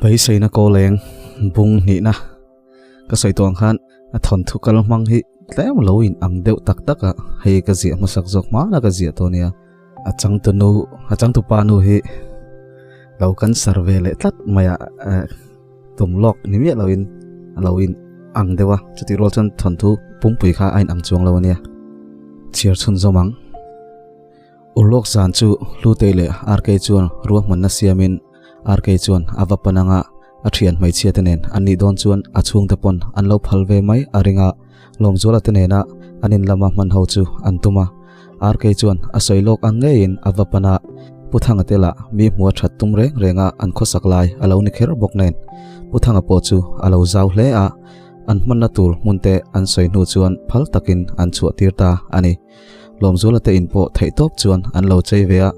Beiseina kawleng bung hnihna ka sawi tawh ang khan a thawnthu kal hmang hi tlem lo in ang deuh tak tak a, hei ka ziah hmasak zawk hmana ka ziah tawh nia. A changtu nu, a changtu pa nu hi lo kan sar ve leh tlat mai a, tum lawk ni miah loin a lo in ang deuh a, chutih rual chuan thawnthu pumpui kha a in ang chuang lo a nia. Chhiar chhunzawm ang. Urlawk zan chu Hlutei leh Arkei chuan ruahmanna siamin Arkei chuan a va pan anga a thian hmeichhia te nen an nih dawn chuan a chhungte pawn an lo phal ve mai a ring a, Lawmzuala te nena an in lama hman ho chu an tum a. Arkei chuan a sawi lawk ang ngeiin a va pan a, Pu Thanga te lah mi hmua that tum reng renga an khawsak lai a lo ni kher bawk nen Pu Thanga pawh chu a lo zau hle a, an hmanna tur hmun te an sawi hnu chuan phal takin an chhuah tir ta a ni. Lawmzuala te in pawh theih tawp chuan an lo chei ve a,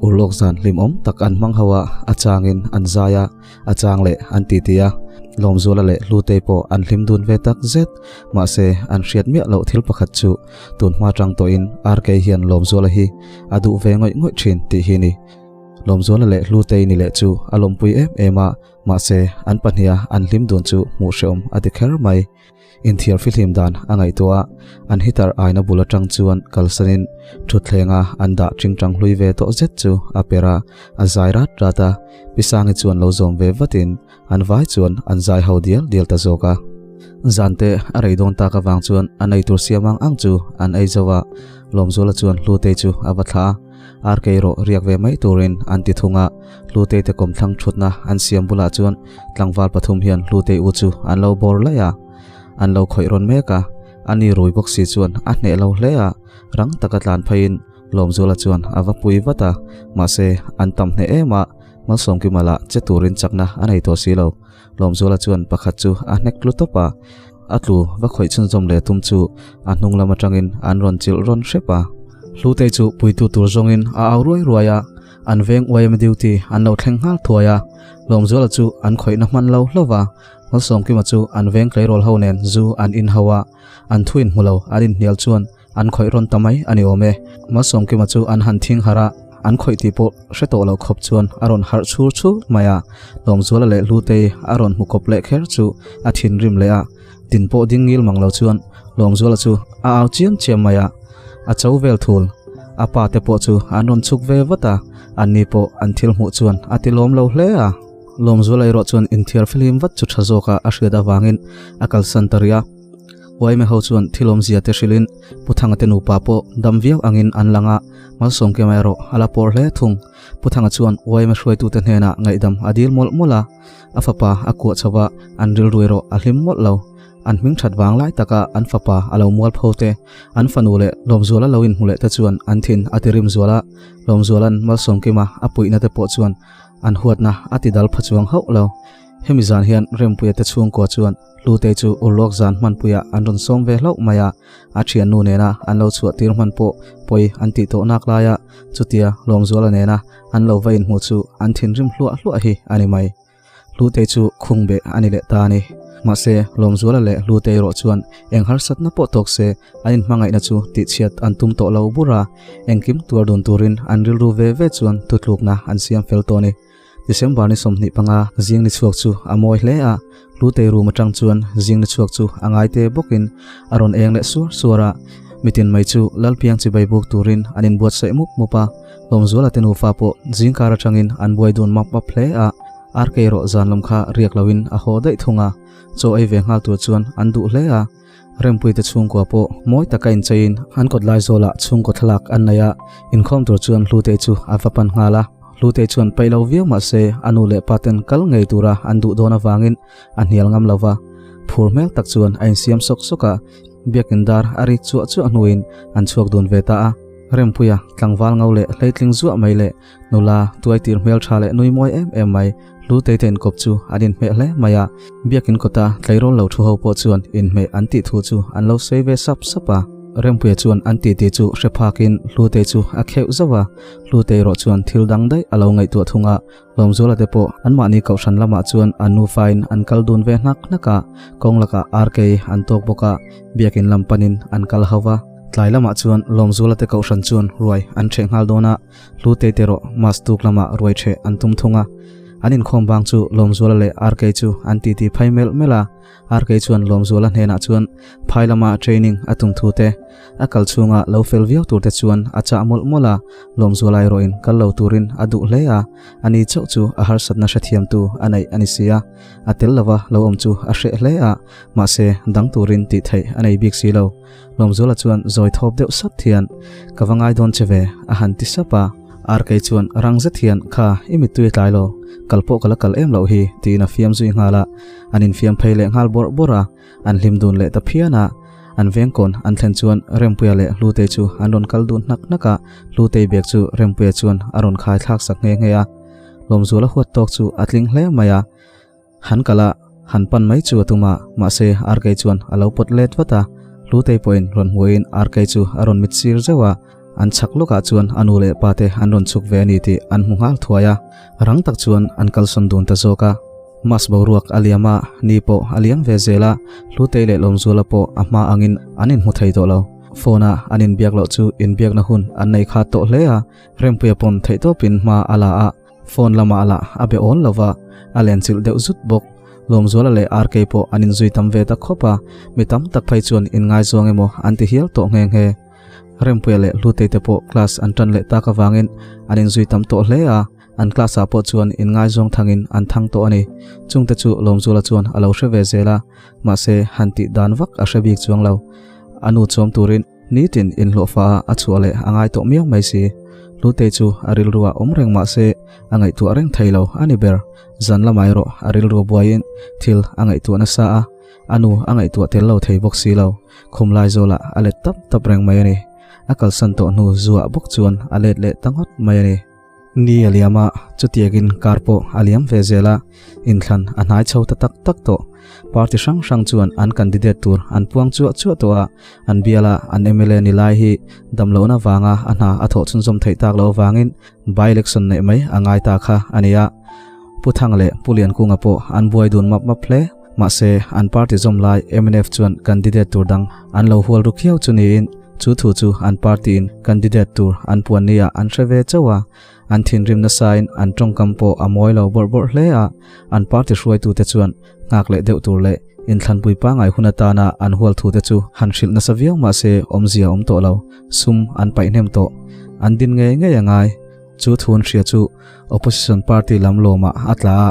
urlawk zan hlimawm tak an hmang ho a, a changin an zai a, a chang leh an titi a, Lawmzuala leh Hlutei pawh an hlim dun ve tak zet, mahse an hriat miah loh thil pakhat chu tun hma tang tawhin RK hian Lawmzuala hi a duh ve ngawih ngawih thin tih hi ni. Lawmzuala leh Hlutei ni leh chu a lawmpui em em a, mahse an pahniha an hlim dun chu hmuh hreawm a ti kher mai. Inthiar fihlim dan a ngaihtuah a, an hitar aina bul atang chuan kalsanin thutthleng a an dah tingtang hlui ve tawh zet chu a per a, a zai rat rat a, Pi Sangi chuan lo zawm ve vatin an vai chuan an zai ho dial dial ta zawk a. Zante a rei dawn tak avang chuan an ei tur siam ang ang chu an ei zo a, Lawmzuala chuan Hlutei chu a va thlah a, Arkei rawh riak ve mai turin an ti thung a, Hlutei te kawmthlang thutna an siam bulah chuan tlangval pathum hian Hlutei u chu an lo bawr laih a, an lo khawih rawn mek a, a ni rui bawk si chuan a hneh lo hle a, rang taka tlan pheiin Lawmzuala chuan a va pui vat a, mahse an tam hneh em a, Malsawmkima lah che turin chakna a nei tawh si lo. Lawmzuala chuan pakhat chu a hnek tlu tawp a, a tlu va khawih chhunzawm leh tum chu a hnung lam atangin an rawn chilh rawn hrep a. Hlutei chu puitu tur zawngin a au ruai ruai a, an veng YMA duty an lo thleng nghal thuai a, Lawmzuala chu an khawihna hman lo hlauh va, Malsawmkima chu an veng tleirawl ho nen zu an in ho a, an thu inhmu lo an inhnial chuan An khawih rawn ta mai a ni awm e. Malsawmkima chu an han thing harh a, an khawih tih pawh hre tawh loh khawp chuan a rawn harh chhur chhur mai a. Lawmzuala leh Hlutei a rawn hmu kawp leh kher chu a thinrim leh a, tin pawh ding ngil mang lo chuan Lawmzuala chu a au chiam chiam mai a, a cho vel thul. A pa te pawh chu an rawn chhuk ve vat a, anni pawh an thil hmuh chuan a ti lawm lo hle a. Lawmzuala erawh chuan inthiar fihlim vat chu tha zawka a hriat avangin a kalsan ta rih a. Uaime ho chuan thil awmzia te hrilhin Pu Thanga te nupa pawh dam viau angin an lang a, Malsawmkima erawh a la pawr hle thung. Pu Thanga chuan Uaime hruaitute hnenah ngaihdam a dil mawlh mawlh a, a fapa a kuah chho va, an rilru erawh a hlim mawlh lo. An hming that vang lai taka an fapa a lo mual pho te, an fanu leh Lawmzuala lo inhmu leh te chuan an thin a ti rim zual a, Lawmzuala'n Malsawmkima a puihna te pawh chuan an huatna a ti dal pha chuang hauh lo. Hemi zan hian Rempuia te chhungkua chuan Hlutei chu urlawk zan hmanpuiah an rawn sawm ve hlauh mai a, a thiannu nena an lo chhuah tir hman pawh pawi an tih tawh nak laia chutia Lawmzuala nena an lo va inhmuh chu an thinrim hluah hluah hi a ni mai. Hlutei chu khungbeh a ni leh ta a ni. Mahse, Lawmzuala leh Hlutei erawh chuan eng harsatna pawh tawk se an inhmangaihna chu tihchhiat an tum tawh lo bur a, engkim tuar dun turin an rilru ve ve chuan thutlukna an siam fel tawh a ni. December ni 25 zing ni chhuak chu a mawi hle a, Hlutei room atang chuan zing ni chhuak chu a ngai te bawkin a rawn eng leh suar suar a, mitin mai chu Lalpiang chibai buk turin an inbuatsaih mup mup a, Lawmzuala te nufa pawh zingkar atangin an buai dun map map hle a, RK erawh zan lam kha riak loin a haw daih thung a, chaw ei ve nghal tur chuan an duh hle a. Rempuite chhungkua pawh mawi taka incheiin an kawt lai zawlah chhungkaw thlalak an nei a, inkhawm tur chuan Hlutei chu a va pan nghal a. Hlutei chuan paih lo viau mah se a nu leh pa ten kal ngei tura an duh dawn avangin a hnial ngam lo va, phur hmel tak chuan a insiam sawk sawk a, biakin dar a rik chuah chuah hnuin an chhuak dun ve ta a. Rempuia tlangval ngo leh hleitling zuah mai leh Nula tuaitir hmeltha leh nui mawi em em mai, Hlutei te inkawp chu an inhmeh hle mai a, biakin kawta tleirawl lo thu ho pawh chuan inhmeh an tih thu chu an lo sawi ve sap sap a. Rempuia chuan an titi chu hre phakin Hlutei chu a kheuh zauh a, Hlutei erawh chuan thil dang daih a lo ngaihtuah thung a, Lawmzuala te pawh anmahni kohhran lamah chuan an nufain an kal dun ve hnak hnak a, kawng lakah arkei an tawk bawk a, biakin lam panin an kal ho va. Tlai lamah chuan Lawmzuala te kohhran chuan ruai an ṭheh nghal dawn a, Hlutei te rawh Mas tuk lamah ruai ṭheh an tum thung a. An inkhawm bang chu Lawmzuala leh Arkei chu an titi phai melh melh a. Arkei chuan Lawmzuala hnenah chuan phai lama training a tum thu te, a kal chhunga lo fel viau tur te chuan a chah mawlh mawlh a. Lawmzuala erawhin kal lo turin a duh hle a, ani chauh chu a harsatna hrethiamtu a neih a ni si a. A tel lova lo awm chu a hreh hle a, mahse dang turin tih theih a nei bik si lo. Lawmzuala chuan zawi thawp deuh sat hian, Ka va ngai dawn che ve, a han ti sap a. Arkei chuan rang zet hian, Kha, i mittui a tlai lo, kal pawh ka la kal em loh hi, tiin a fiam zui nghal a. An infiam phei leh nghal bawrh bawrh a, an hlim dun leh ta phian a. An vengkawn an thlen chuan Rempuia leh Hlutei chu an rawn kal dun hnak hnak a, Hlutei bag chu Rempuia chuan a rawn khai thlak sak nghe nghe a. Lawmzuala huat tawk chu a tling hle mai a. Han kal a, han pan mai chu a tum a, mahse Arkei chuan a lo pawt let vat a, Hlutei pawhin rawn hmuhin Arkei chu a rawn mit sir zeuh a, an chhak lawkah chuan a nu leh pa te an rawn chhuk ve a ni tih an hmu nghal thuai a, rang tak chuan an kalsawn dun ta zawk a. Mas boruak a liam a, ni pawh a liam ve zel a, Hlutei leh Lawmzuala pawh a hma angin an inhmu thei tawh lo. Phone a an inbiak loh chu inbiakna hun an nei khat tawh hle a, Rempuia pawn theihtawpin hma a la a, Phone lamah lah a be awl lo va, a lenchilh deuh zut bawk. Lawmzuala leh RK pawh an inzui tam ve ta khawp a, mi tam tak phei chuan inngaizawng emaw an ti hial tawh nghe nghe. Rempuia leh Hlutei te pawh class an tan leh tak avangin an inzui tam tawh hle a, an class ah pawh chuan inngaizawng thangin an thang tawh a ni. Chungte chu Lawmzuala chuan a lo hre ve zel a, mahse han tih dan vak a hre bik chuang lo. A nu chawm turin. Nitin inhlawhfa a a chhuah leh a ngai tawh miau mai si. Hlutei chu a rilru ah awm reng mah se a ngaihtuah reng thei lo a ni ber. Zan lamah erawh a rilru buaiin thil a ngaihtuah nasa a, a nu a ngaihtuah tel lo thei bawk si lo. Khum lai zawlah a let tap tap reng mai a ni. A kalsan tawh hnu zuah bawk chuan a let leh ta ngawt mai a ni. Ni a liam a, chutiangin kar pawh a liam ve zel a, inthlan a hnai chho ta tak tak tawh. Party hrang hrang chuan an candidate tur an puang chuah chuah tawh a, an biala an mla ni lai hi damlohna vanga a hna a thawh chhunzawm theih tak loh avangin by-election neih mai a ngai ta kha a ni a. Pu Thanga leh Pu Liankunga pawh an buai dun map map hle. Mahse, an party zawm lai mnf chuan candidate tur dang an lo hual ru khiau chu niin, chu thu chu an party in candidate tur an puan ni ah an hre ve chauh a. An thinrim nasain an tawngkam pawh a mawi lo bawrh bawrh hle a, an party hruaitute chuan nghak leh deuh tur leh inthlanpui pangngai hun atana an hual thu te chu han hrilh nasa viau mahse awmzia awm tawh lo, sum an paih hnem tawh. An din ngei ngei a ngai. Chu thu an hria chu Opposition party lam lawmah a tla a,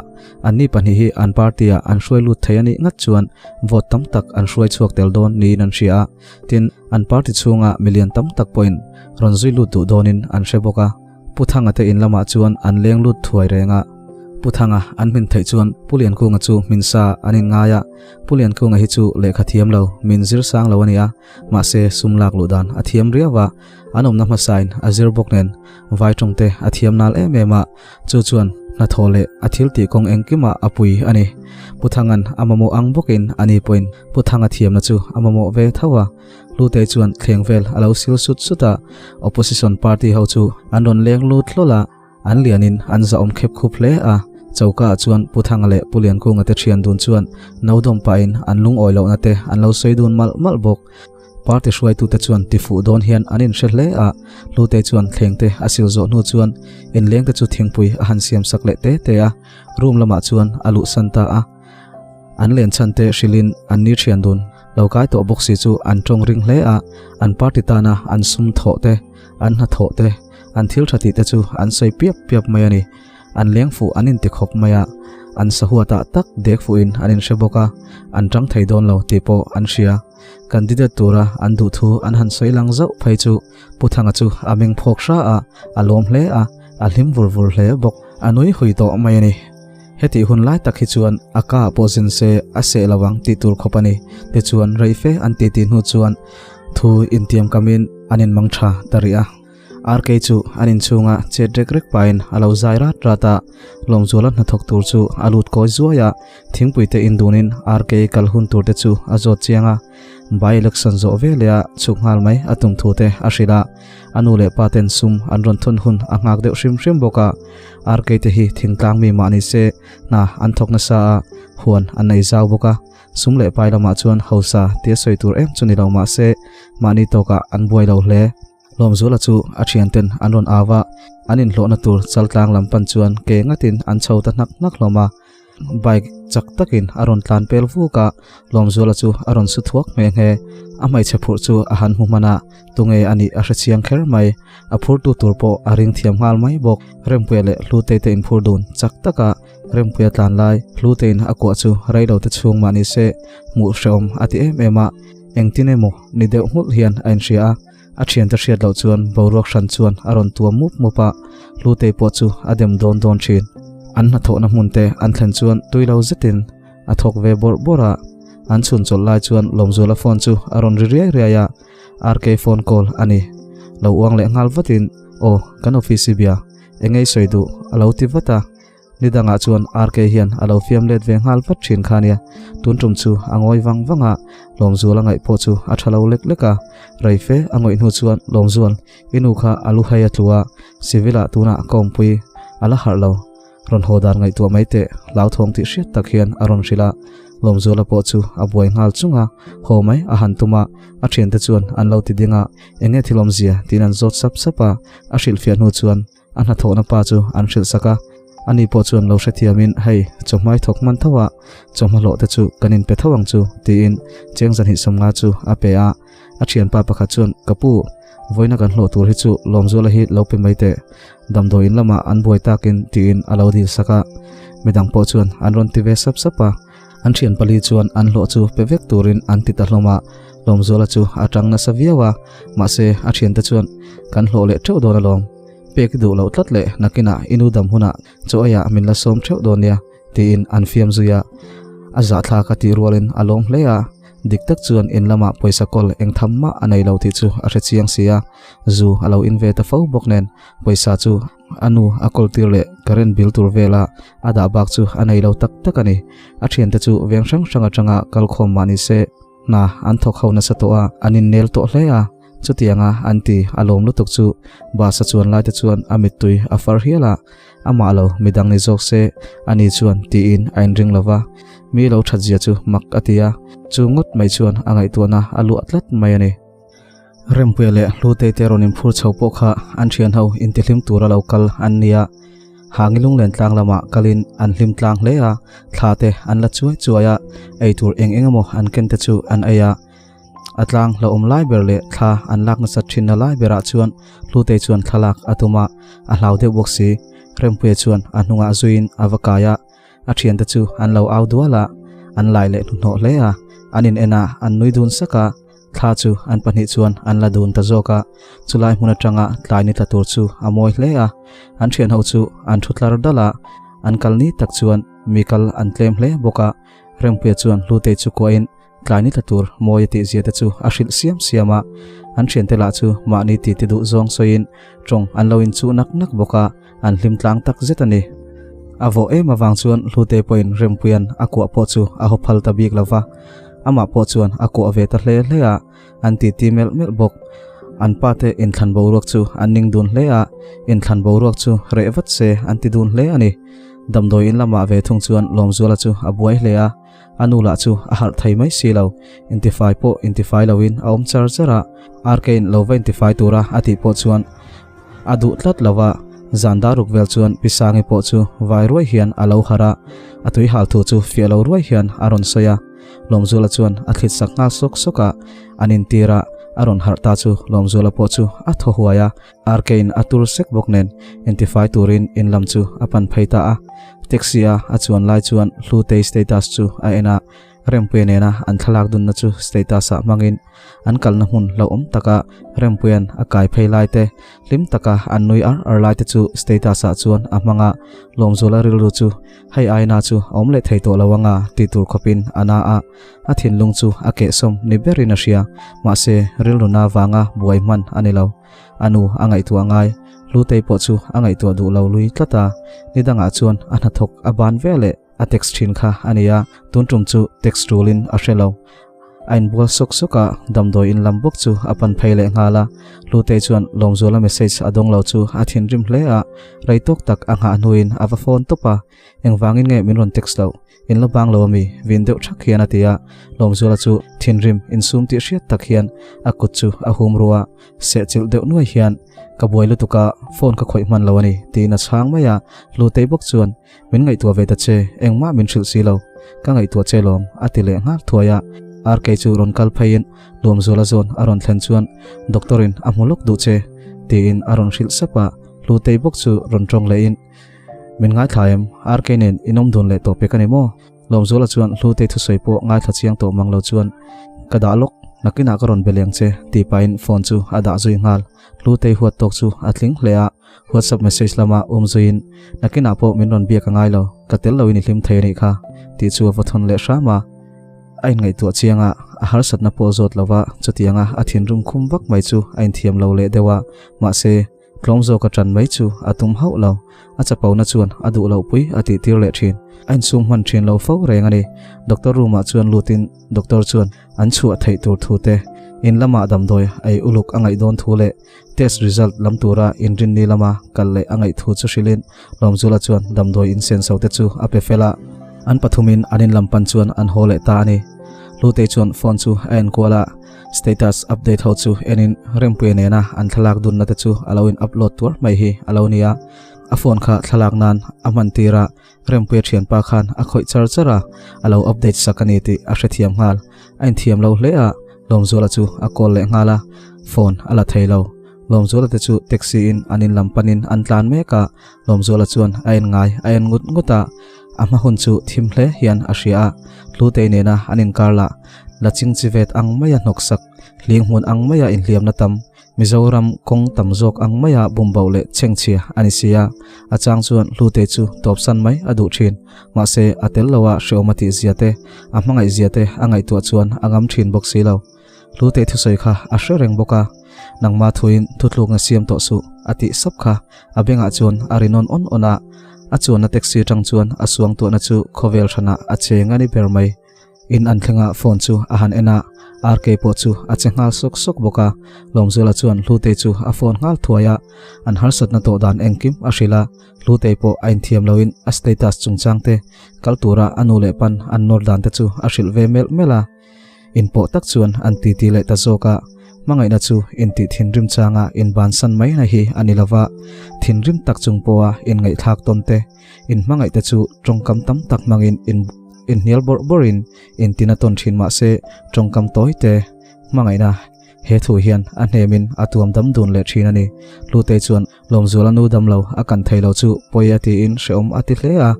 anni pahnih hi an party-ah an hruai lut thei a nih ngat chuan vote tam tak an hruai chhuak tel dawn niin an hria a, tin, an party chhunga milian tam tak pawhin rawn zui lut duh dawnin an hre bawk a. Pu Thanga te in lamah chuan an leng lut thuai reng a. Pu Thanga an hmin theih chuan Pu Liankunga chu hmin sa an inngai a, Pu Liankunga hi chu lehkha thiam lo, min zir sang lo a ni a, mahse sum lak luh dan a thiam riau a, an awmna hmasain a zir bawk nen vai tawng te a thiam nal em em a, chu chuan hnathawh leh a thil tih kawng engkimah a pui a ni. Pu Thanga'n a mamawh ang bawkin ani pawhin Pu Thanga thiamna chu a mamawh ve tho a, Hlutei chuan thleng vel a lo sil sut sut a, opposition party ho chu an rawn leng lut hlawl a, an lianin an zahawm khep khup hle a, choka ah chuan Pu Thanga leh Pu Liankunga te thian dun chuan no dawm pahin an lungawi lohna te an lo sawi dun malh malh bawk. Party hruaitute chuan tifuh dawn hian an inhre hle a, Hlutei chuan thlengte a sil zawh hnu chuan inlengte chu thingpui a han siam sak leh te te a, room lamah chuan a luhsan ta a. An len chhan te hrilhin an ni thian dun lo kai tawh bawk si chu an tawng ring hle a, an party tana an sum thawh te, an hnathawh te, an thil tha tih te chu an sawi piap piap mai a ni. An leng fuh an inti khawp mai a, an sahuatah tak dek fuhin an inhre bawk a, an tang thei dawn lo tih pawh an hria. Candidate tura an duh thu an han sawi lang zauh phei chu Pu Thanga chu a meng phawk hra a, a lawm hle a, a hlim vur vur hle bawk. A nui hui tawh mai a ni. Hetih hun lai tak hi chuan a ka pawh zin se a seh lo ang tih tur khawp a ni. Tichuan reife an titi hnu chuan thu intiam kamin an inmang tha ta rih a. RK chu an inchhunga chet rek rek pahin a lo zai rat rat a, Lawmzuala hnathawk tur chu a lut kawi zuai a, thingpui te indunin RK kal hun tur te chu a zawt chiang a, by election zawh veleh a chhuk nghal mai a tum thu te a hrilh a, a nu leh pa ten sum an rawn thawn hun a nghak deuh hrim hrim bawk a, RK te hi thingtlang mi mah ni se hna an thawk nasa a, huan an nei zau bawk a, sum leh pai lamah chuan hausa tia sawi tur em chu ni lo mah se mahni tawkah an buai lo hle. Lawmzuala chu a thianten an rawn au a, an inhlawhna tur chaltlang lam pan chuan ke ngatin an chho ta hnak hnak hlawm a. Bike chak takin a rawn tlan pel vuk a, Lawmzuala chu a rawn su thuak nghe nghe. A hmeichhe phurh chu a han hmu hman a, tunge a nih a hre chiang kher mai. A phurtu tur pawh a ring thiam nghal mai bawk. Rempuia leh Hlutei te inphur dun chak taka Rempuia tlan lai Hluteiin a kuah chu reilo te chhung mah ni se hmuh hrehawm a ti em em a, engtin emaw ni deuh nghulh hian a inhria a. A thiante hriat loh chuan boruak hran chuan a rawn tuam mup mup a, Hlutei pawh chu a dem dawn dawn thin. An hnathawhna hmun te an thlen chuan tui lo zetin a thawk ve bawrh bawrh a. An chhun chawlh lai chuan Lawmzuala phone chu a rawn ri riai riai a, RK phone call a ni. Lo uang leh nghal vatin, Aw, kan office i bia, eng ei sawi duh? a lo ti vat a. Ni dangah chuan RK hian a lo fiam let ve nghal vat thin kha nia. Tun tum chu a ngawi vang vang a, Lawmzuala ngaih pawh chu a tha lo lek lek a. Rei fe a ngawih hnu chuan Lawmzual, i nu kha a lu hai a tlu a, civil ah tunah ka awmpui a la harh lo. Rawn haw dan ngaihtuah mai teh, hlauthawng tih hriat tak hian a rawn hrilh a. Lawmzuala pawh chu a buai nghal chung a, haw mai a han tum a, a thiante chuan an lo ti ding a, eng nge thil awmzia tiin an zawt sap sap a, a hrilhfiah hnu chuan A hnathawhna pa chu an hrilh sak a, ani pawh chuan lo hrethiamin, Hei, chawhmai thawk hman tho a, chawhma hlawh te chu kan inpe tho ang chu, tiin cheng zahnih sawmnga chu a pe a. A thianpa pakhat chuan, Ka pu, vawiina kan hlawh tur hi chu Lawmzuala hi lo pe mai teh, damdawiin lamah an buai takin, tiin a lo dil sak a. Midang pawh chuan an rawn ti ve sap sap a. An thian pali chuan an hlawh chu pe vek turin an ti ta hlawm a, Lawmzuala chu a tang nasa viau a, mahse a thiante chuan, Kan hlawh leh teuh dawn alawm, pek i duh loh tlat leh nakinah i nu dam hunah chaw eiah min la sawm theuh dawn nia, tiin an fiam zui a. A zahthlak a tih rualin a lawm hle a, dik tak chuan in lamah pawisa kawl eng tham mah a nei lo tih chu a hre chiang si a, zu a lo in ve ta fo bawk nen pawisa chu A nu a kawl tir leh current bill tur vela a dah bak chu a nei lo tak tak a ni. A thiante chu veng hrang hrang atanga kal khawm mah ni se hna an thawk ho nasa tawh a, an innel tawh hle a. Chutianga an ti a lawm lutuk chu bus a chuan laite chuan a mittui a far hial a, amah lo midang ni zawk se ani chuan tiin a inring lo va, mi lo that zia chu mak a ti a, chu ngawt mai chuan a ngaihtuahna a luah tlat mai a ni. Rempuia leh Hlutei te rawn inphur chho pawh kha an thian ho intihlim tura lo kal an ni a. Hangi lunglen tlang lamah kalin an hlim tlang hle a, thla te an la chuai chuai a, eitur eng eng emaw an ken te chu an ei a. A tlang hlauhawm lai ber leh thla an lak nasat thinna lai berah chuan Hlutei chuan thlalak a tum a, a hlau deuh bawk si. Rempuia chuan a hnungah zuiin a va kai a. A thiante chu an lo au dual a, an lai leh hnuhnawh hle a, an in en a, an nui dun sak a, thla chu an pahnih chuan an la dun ta zawk a, chulai hmun atanga tlai ni tla tur chu a mawi hle a, an thian ho chu an thu tlar dal a, an kal ni tak chuan mi kal an tlem hle bawk a, Rengpuia chuan Hlutei chu kuahin tlai ni tla tur mawi a tih zia te chu a hrilh siam siam a, an thiante lah chu mahni ti ti duh zawng sawiin tawng an lo inchuh nak nak bawk a. An hlim tlang tak zet a ni. A vawh em avang chuan Hlute pawhin Rempuia'n a kuah pawh chu a haw phal ta bik lo va. Amah pawh chuan a kuah ve ta hle hle a, an titi melh melh bawk. An pate inthlan boruak chu an ning dun hle a, inthlan boruak chu reh vat se an ti dun hle a ni. Damdawi in lamah ve thung chuan Lawmzuala chu a buai hle a, a nu lah chu a harh thei mai si lo. Intifai pawh intifai loin a awm char char a, Arkein lo va intifai tura a tih pawh chuan A duh tlat lo a, zan dar ruk vel chuan Pi Sangi pawh chu vai ruai hian a lo harh a, a tui hal thu chu fiah lo ruai hian a rawn sawi a. Lawmzuala chuan a thlit sak nghal sawk sawk a, an intir a, a rawn harh ta chu Lawmzuala pawh chu a thaw huai a, Arkein a tur sek bawk nen intifai turin in lam chu a pan phei ta a. Taxi a a chuan lai chuan Hlutei status chu a en a, Rempuia nena an thlalak dunna chu status ah hmangin an kalna hmun hlauhawm taka Rempuia'n a kai phei lai te, hlim taka an nui ar ar lai te chu status ah chuan a hmang a, Lawmzuala rilru chu hei aina chu a awm leh thei tawh lo anga ti tur khawpin a na a, a thinlung chu a kehsawm ni berin a hria, mahse rilru na vanga buai hman a ni lo. A nu a ngaihtuah ngai, Hlutei pawh chu a ngaihtuah duh lo lui tlat a, nidangah chuan a hnathawk a ban veleh. A text thin kha a nia, tun tum chu text tulin a hre lo. A inbual sawk sawk a, damdawi in lam bawk chu a pan phei leh nghal a. Hlutei chuan Lawmzuala message a dawng lo chu a thinrim hle a, rei tawk tak a nghah hnuin a va phone tawp a, Engvangin nge min rawn text loh? In la bang lo ami? Vin deuh thak hian a ti a, Lawmzuala chu thinrim insum tih hriat tak hian a kut chu a hum ru a, sehchilh deuh nuai hian, Ka buai lutuk a, phone ka khawih hman lo a ni, tiin a chhang mai a, Hlutei bawk chuan, Min ngaihtuah ve ta che, engmah min hrilh si lo, ka ngaihtuah che lawm, a ti leh nghal thuai a, RK chu rawn kal pheiin Lawmzuala zawn a rawn thlen chuan, Doctor in a hmu lawk duh che, tiin a rawn hrilh sap a, Hlutei bawk chu rawn tawng lehin, Min ngaithla em? RK nen in awm dun leh tawh pek a ni maw? Lawmzuala chuan Hlutei thusawi pawh ngaithla chiang tawh mang lo chuan, Ka dah lawk, nakinah ka rawn be leng che, tih pahin phone chu a dah zui nghal. Hlutei huat tawk chu a tling hle a, WhatsApp message lama awm zuiin, Nakinah pawh min rawn biak a ngai lo, ka tel loin i hlim thei a nih kha, tih chu a va thawn leh hram a. A inngaihtuah chiang a, a harsatna pawh zawt lova chutianga a thinrim khum vak mai chu a inthiam lo leh deuh a, mahse, Tlawm zawk a ṭan mai chu a tum hauh lo. A chapona chuan a duh loh pui a tih tir leh ṭhin. A insum hman ṭhin lo fo reng a ni. Doctor room ah chuan lutin doctor chuan an chhuah theih tur thu te, in lamah damdawi ei uluk a ngaih dawn thu leh test result lam tura inrinni lama kal leh a ngaih thu chu hrilhin Lawmzula chuan damdawi insenso te chu a pe fel a. An pathumin an in lam pan chuan an haw leh ta a ni. Hlutei chuan phone chu a enkual a. Status update ho chu enin Rempuia nena an thlalak dunna te chu a lo in upload tuar mai hi a lo ni a. A phone kha thlalak nan a hman tir a, Rempuia thianpa khan a khawih char char a, a lo update sak a ni tih a hrethiam nghal. A inthiam lo hle a, Lawmzuala chu a call leh nghal a, phone a la thei lo. Lawmzuala te chu taxi in an in lam panin an tlan mek a, Lawmzuala chuan a en ngai a en ngut ngut a, a hma hun chu thim hle hian a hria a, Hlutei nena an inkar lah la chingchivet ang maia hnawksak, hling hmun ang maia inhliamna tam, Mizoram kawng tam zawk ang maia bumboh leh chhengchhia a ni si a, a chang chuan Hlutei chu tawpsan mai a duh thin. Mahse, a tel loa hreawm a tih zia te, a hmangaih zia te a ngaihtuah chuan a ngam thin bawk si lo. Hlutei thusawi kha a hre reng bawk a, Nangma thuin thutlukna siam tawh suh a tih sap kha a bengah chuan a ri nawn awn awn a, a chuanna taxi atang chuan a suangtuahna chu khawvel hranah a cheng a ni ber mai. In an thlengah phone chu a han en a, RK pawh chu a che nghal sawk sawk bawk a. Lawmzuala chuan Hlutei chu a phone nghal thuai a, an harsatna tawh dan engkim a hrilh a. Hlutei pawh a inthiam loin a status chungchang te, kal tura a nu leh pan an nawr dan te chu a hrilh ve melh melh a. Inpawh tak chuan an titi leh ta zawk a, hmangaihna chu intih thinrim changa inbansan mai na hi a ni lova, thinrim tak chung pawha inngaihthlak tawn te, inhmangaih te chu tawngkam tam tak hmangin in inhnial bawrh bawrhin intina tawn thin mah se tawngkam tawi te hmangaihna he thu hian a hnemin a tuam dam dun leh thin a ni. Hlutei chuan Lawmzuala nu dam lo a kan thei lo chu pawi a tiin hrehawm a ti hle a,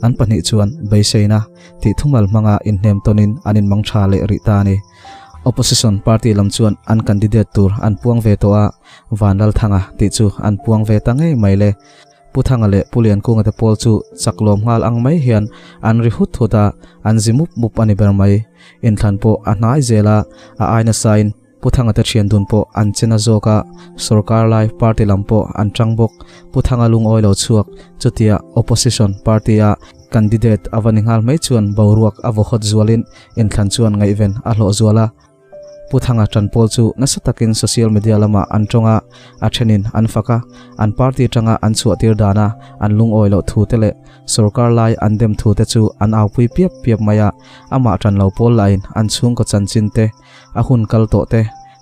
an pahnih chuan beiseina tih thumal hmanga inhnem tawnin an inmang tha leh rih ta a ni. Opposition party lam chuan an candidate tur an puang ve tawh a, Vanlalthanga tih chu an puang ve ta ngei mai le. Pu Thanga leh Pu Liankunga te pawl chu chak lawm nghal ang mai hian an ri hut hut a, an zi mup mup a ni ber mai. Inthlan pawh a hnai zel a, a ai nasain Pu Thanga te thian dun pawh an che na zawk a, sorkar lai party lam pawh an tang bawk. Pu Thanga lungawi lo chhuak, chutia opposition party a candidate a va ni nghal mai chuan boruak a vaw hawt zualin inthlan chuan ngaihven a hlawh zual a. Pu Thanga tanpawl chu nasa takin social media lamah an tawng a, a thenin an fak a, an party tanga an chhuahtir dana an lungawi loh thu te leh sorkar lai an dem thu te chu an aupui piap piap mai a, amah tan lo pawl lahin an chhungkaw chanchin te, a hun kal tawh te,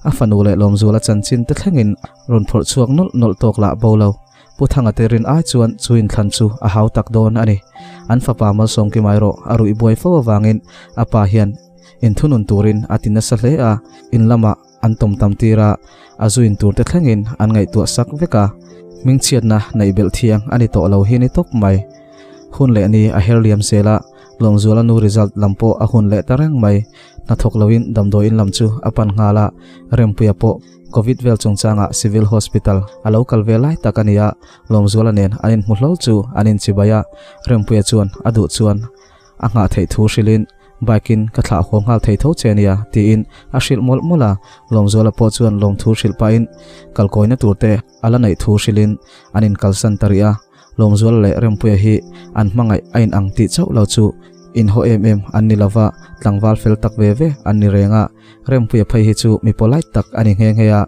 a fanu leh Lawmzuala chanchin te thlengin rawn phawrh chhuak nawlh nawlh tawk lah bo lo. Pu Thanga te rin ai chuan chu inthlan chu a hau tak dawn a ni. An fapa Malsawmkima erawh a ruih buai fo avangin a pa hian Inthunun turin a ti nasa hle a, in lamah an tawm tam tir a, a zuin tur te thlengin an ngaihtuah sak vek a, hmingchhiatna neih belh thiang a ni tawh lo hi ni tawp mai. Hun leh ni a her liam zel a, Lawmzuala nu result lam pawh a hun leh ta reng mai. Hnathawk loin damdawiin lam chu a pan nghal a, Rempuia pawh Covid vel chungchangah Civil Hospital a lo kal ve lai tak a ni a, Lawmzuala nen an inhmu hlawl chu an inchibai a, Rempuia chuan a duh chuan A nghah theih thu hrilhin, Bike in ka thlah haw nghal thei tho che ania, tiin a hrilh mawlh mawlh a. Lawmzuala pawh chuan lawmthu hrilh pahin kalkawina tur te a la neih thu hrilhin an inkalsan ta rih a. Lawmzuala leh Rempuia hi an hmangaih a inang tih chauh lo chu Inhaw em em an ni lova, tlangval fel tak ve ve an ni reng a, Rempuia phei hi chu mi polite tak a ni nghe nghe a,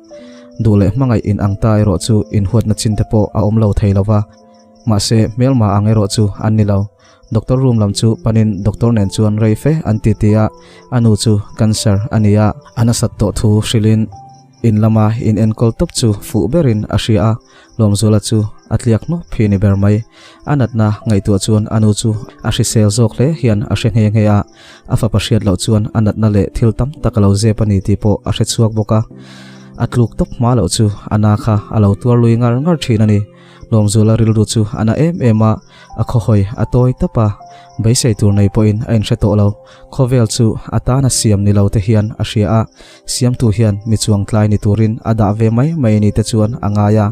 duh leh hmangaih in ang ta erawh chu inhuatna chin te pawh a awm lo thei lova, mahse hmelma ang erawh chu an ni lo. Doctor room lam chu panin doctor nen chuan rei fe an ti ti a, a nu chu cancer a ni a, a nasat tawh thu hrilhin in lama in enkawl tawp chu fuh berin a hria a, Lawmzuala chu a tliak hnawp phi ni ber mai. A natna ngaihtuah chuan a nu chu a hrisel zawk hle hian a hre nghe nghe a, a fapa hriat loh chuan a natna leh thil tam tak a lo zep a ni tih pawh a hre chhuak bawk a. A tluk tawp hma loh chu a na kha a lo tuar lui ngar ngar thin a ni. Lawmzuala rilru chu a na em em a, a khawhawi a tawi tap a, beisei tur nei pawhin a inhre tawh lo. Khawvel chu a tana siam ni lo te hian a hria a, Siamtu hian mi chuangtlai ni turin a dah ve mai mai ni te chuan a ngai a,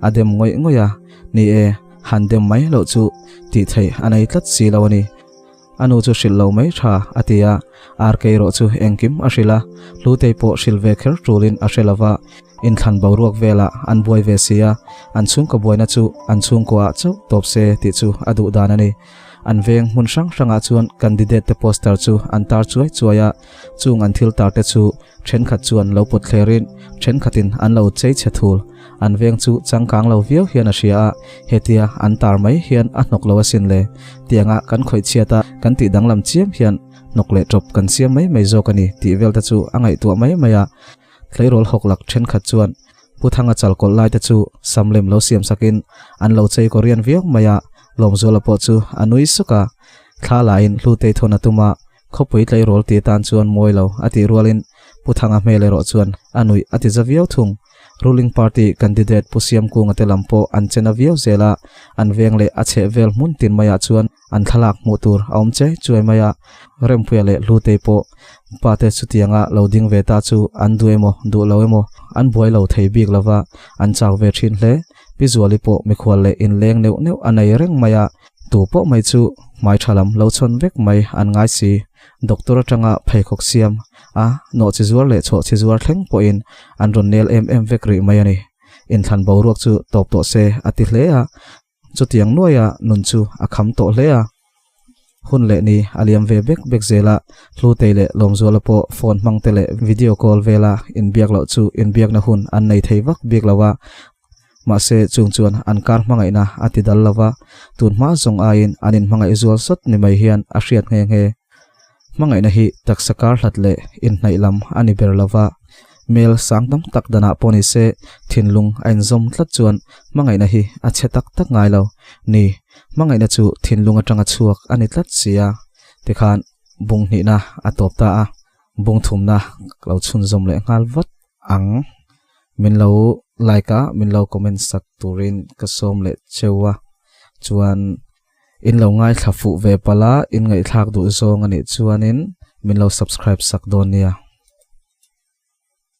a dem ngawih ngawih a, ni e, han dem mai loh chu tih theih a nei tlat si lo a ni. A nu chu hrilh lo mai tha a ti a, RK erawh chu engkim a hrilh a, Hlutei pawh hrilh ve kher tulin a hre lo va, inthlan boruak velah an buai ve si a, an chhungkaw buaina chu an chhungkuaah chauh tawp se tih chu a duh dan a ni. An veng hmun hrang hrangah chuan candidate te poster chu an tar chuai chuai a, Chung an thil tar te chu thenkhat chuan lo pawt thlerin thenkhatin an lo chei chhe thul. An veng chu changkang lo viau hian a hria a, hetia an tar mai hian a hnawk lo asin le. Tianga kan khawih chhiat a, kan tih danglam chiam hian hnawk leh tawp kan siam mai mai zawk a ni tih vel te chu a ngaihtuah mai mai a. Tleirawl hawk lak thenkhat chuan Pu Thanga chal kawlh lai te chu sam lem lo siam sakin an lo chei Korean viau mai a, Lawmzuala pawh chu a nui suk a. Thla lain Hlutei thawn a tum a, Khawpui tleirawl ti tan chuan mawi lo a tih rualin Pu Thanga hmel erawh chuan a nuih a ti za viau thung. Ruling party candidate Pu Siamkunga te lam pawh an che na viau zel a, an veng leh a chheh vel hmun tin maiah chuan an thlalak hmuh tur a awm che chuai mai a. Rempuia leh Hlutei pawh pate chutianga lo ding ve ta chu an duh emaw duh lo emaw an buai lo thei bik lova, an chau ve thin hle. Pi Zuali pawh mikhual leh inleng neuh neuh a nei reng mai a. Tu pawh mai chu hmai tha lam lo chhawn vek mai an ngai si. Doctor atanga pheikhawk siam a, nawh chi zuar leh chhawh chi zuar thleng pawhin an rawn nel em em vek rih mai a ni. Inthlan boruak chu tawp tawh se a ti hle a, chutiang nuaia nun chu a kham tawh hle a. Hun leh ni a liam ve bek bek zel a, Hlutei leh Lawmzuala pawh phone hmang te leh video call vela inbiak loh chu inbiakna hun an nei thei vak bik lo a, Mahse, chung chuan an kar hmangaihna a ti dal lo va, tun hma zawng aiin an inhmangaih zual sawt ni mai hian a hriat nghe nghe. Hmangaihna hi taksa kar hlat leh inhnaih lam a ni ber lo va, mel sang tam tak danah pawh ni se thinlung a inzawm tlat chuan hmangaihna hi a chhe tak tak ngai lo. Ni, hmangaihna chu thinlung atanga chhuak a ni tlat si a, tikhan bung hnihna a tawp ta a, bung thumna lo chhunzawm leh nghal vat ang. Min lo like a, min lo comment sak turin ka sawm leh cheu a, chuan in lo ngaithla fuh ve palh a, in ngaihthlak duh zawng a nih chuanin min lo subscribe sak dawn nia.